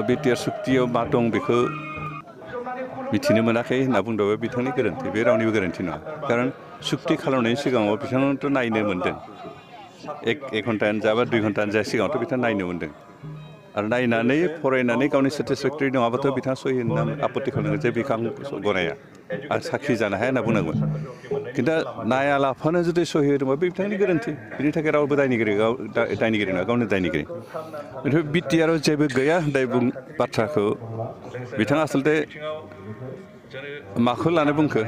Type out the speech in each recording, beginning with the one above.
BTR सुक्तियाव मा दं बेखौ मिथिनो मोनाखै होनना बुंदोंबा बिथांनि गोरोन्थि बे रावनिबो गोरोन्थि नङा खारन सुक्ति खालामनायनि सिगाङाव बिथाङाथ' नायनो मोनदों एक घन्टायानो जा बा 2 घन्टायानो जा सिगाङावथ' बिथाङा नायनो मोनदों आरो नायनानै फरायनानै गावनि सेटिसफेक्टरि नङाबाथ' बिथाङा सहि होनना आपत्ति खालामनांगोन जे बेखौ आं गनाया आं साखि जानो हाया होनना बुंनांगोन खिन्थु नायालाफानो जुदि सहि होदोंबा बे बिथांनि गोरोन्थि बिनि थाखाय रावबो दायनिगिरि नङा गावनो दायनिगिरि ओमफ्राय बिटिआराव जेबो गैया होननाय बाथ्राखौ बिथाङा आसलथे माखौ लानो बुंखो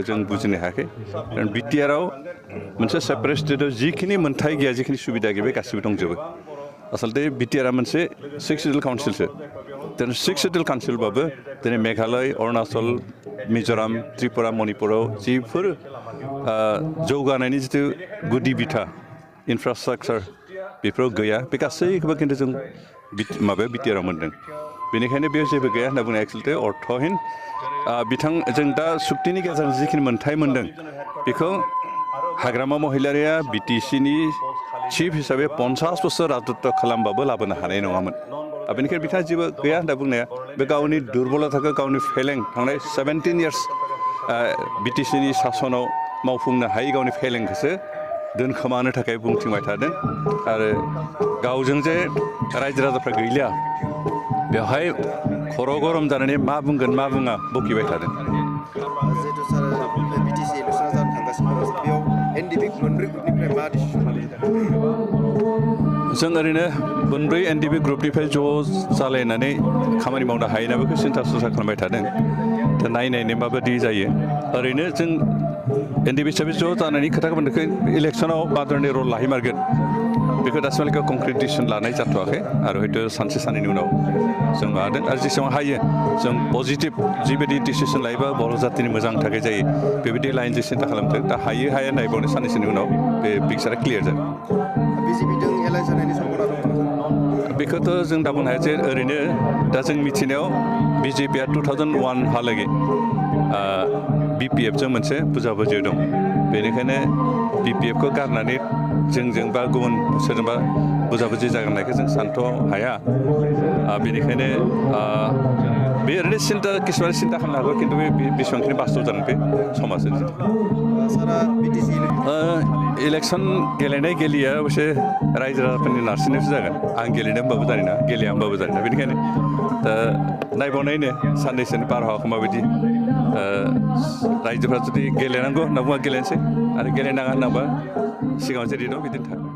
जों बुजिनो हायाखै खारन बिटिआराव मोनसे सेपारेट स्टेटआव जिखिनि मोनथाय गैया जिखिनि सुबिदा गैया बे गासिबो दंजोबो आसलथे बिटिआरआ मोनसे 6 सिडुल काउन्सिलसो दिनै 6 सिडुल काउन्सिलबाबो दिनै मेघालय अरुणाचल मिज'राम त्रिपुरा मणिपुराव जिफोर जौगानायनि जिथु गुदि बिथा इनफ्रास्ट्राक्चार बेफोराव गैया बे गासैखौबो खिन्थु जों माबायाव बिटिआराव मोन्दों बेनिखायनो बेयाव जेबो गैया होनना बुंनाया एक्सुवेलि अर्थहीन जों दा सुक्तिनि गेजेरजों जिखिनि मोनथाय मोन्दों बेखौ हाग्रामा महिलारिया बिटिसिनि चिफ हिसाबै 50 बोसोर राजत्व खालामबाबो लाबोनो हानाय नङामोन बेनिखायनो बिथाङा जेबो गैया होनना बुंनाया बे गावनि दुरबलताखौ गावनि फेलें थांनाय 17 इयार्स बिटिसिनि सासनाव मावफुंनो हायै गावनि फेलेंखौसो दोनखोमानो थाखाय बुंथिंबाय थादों आरो गावजों जे रायजो राजाफ्रा गैलिया बेवहाय खर' गरम जानानै मा बुंगोन मा बुङा बकिबाय थादों जिहेतु सार बिटिसि इलेक्सना जानो थांगासिनो दङ बेयाव एनडिपि मोनब्रै ग्रुपनिफ्राय मा डिसिसन जों ओरैनो मोनब्रै एनडिपि ग्रुपनिफ्राय ज' जालायनानै खामानि मावनो हायो ना बेखौ सिन्था सरसा खालामबाय थादों दा नायनायनो माबायदि जायो ओरैनो जों एनडिपि हिसाबै ज' जानायनि खोथाखौ मोनदों इलेक्सनाव मा धरननि रल लाहैमारगोन बेखौ दासिमहालागै कनक्रिट डिसिसन लानाय जाथ'वाखै आरो हयथ' सानसे साननैनि उनाव जों माबादों आरो जेसेबां हायो जों पजिटिभ जिबायदि डिसिसन लायोबा बर' जातिनि मोजां थाखाय जायो बेबायदि लाइनजों सिन्था खालामदों दा हायो हाया नायबावनो साननैसोनि उनाव बे पिक्सारा क्लियार जागोन बिजेपिजों एलायन्स जानायनि सम्भावना दङ बेखौथ' जों दा बुंनो हाया जे ओरैनो दा जों मिथिनायाव बिजेपिया 2001 हालागै बिपिएफजों मोनसे बुजाबुजि दं बेनिखायनो बिपिएफखौ गारनानै जोंजों बा गुबुन सोरजोंबा बुजाबुजि जागोननायखौ जों सानथ' हाया बेनिखायनो बे ओरैनो किसुमान सिन्था खालामनो हागौ खिन्थु बे बेसेबांखिनि बास्तब जागोन बे समाजजों इलेक्सन गेलेनाय गेलेया अबसे रायजो राजाफोरनि नारसिननायसो जागोन आं गेलेनो होनबाबो जानाय नङा गेलेया होनबाबो जानाय नङा बेनिखायनो दा नायबावनायनो साननैसोनि बारहावाखौ माबायदि रायजोफ्रा जुदि गेलेनांगौ होनना बुङा गेलेनोसै आरो गेलेनाङा होननाबा सिगाङाव जेरै दं बिदिनो थागोन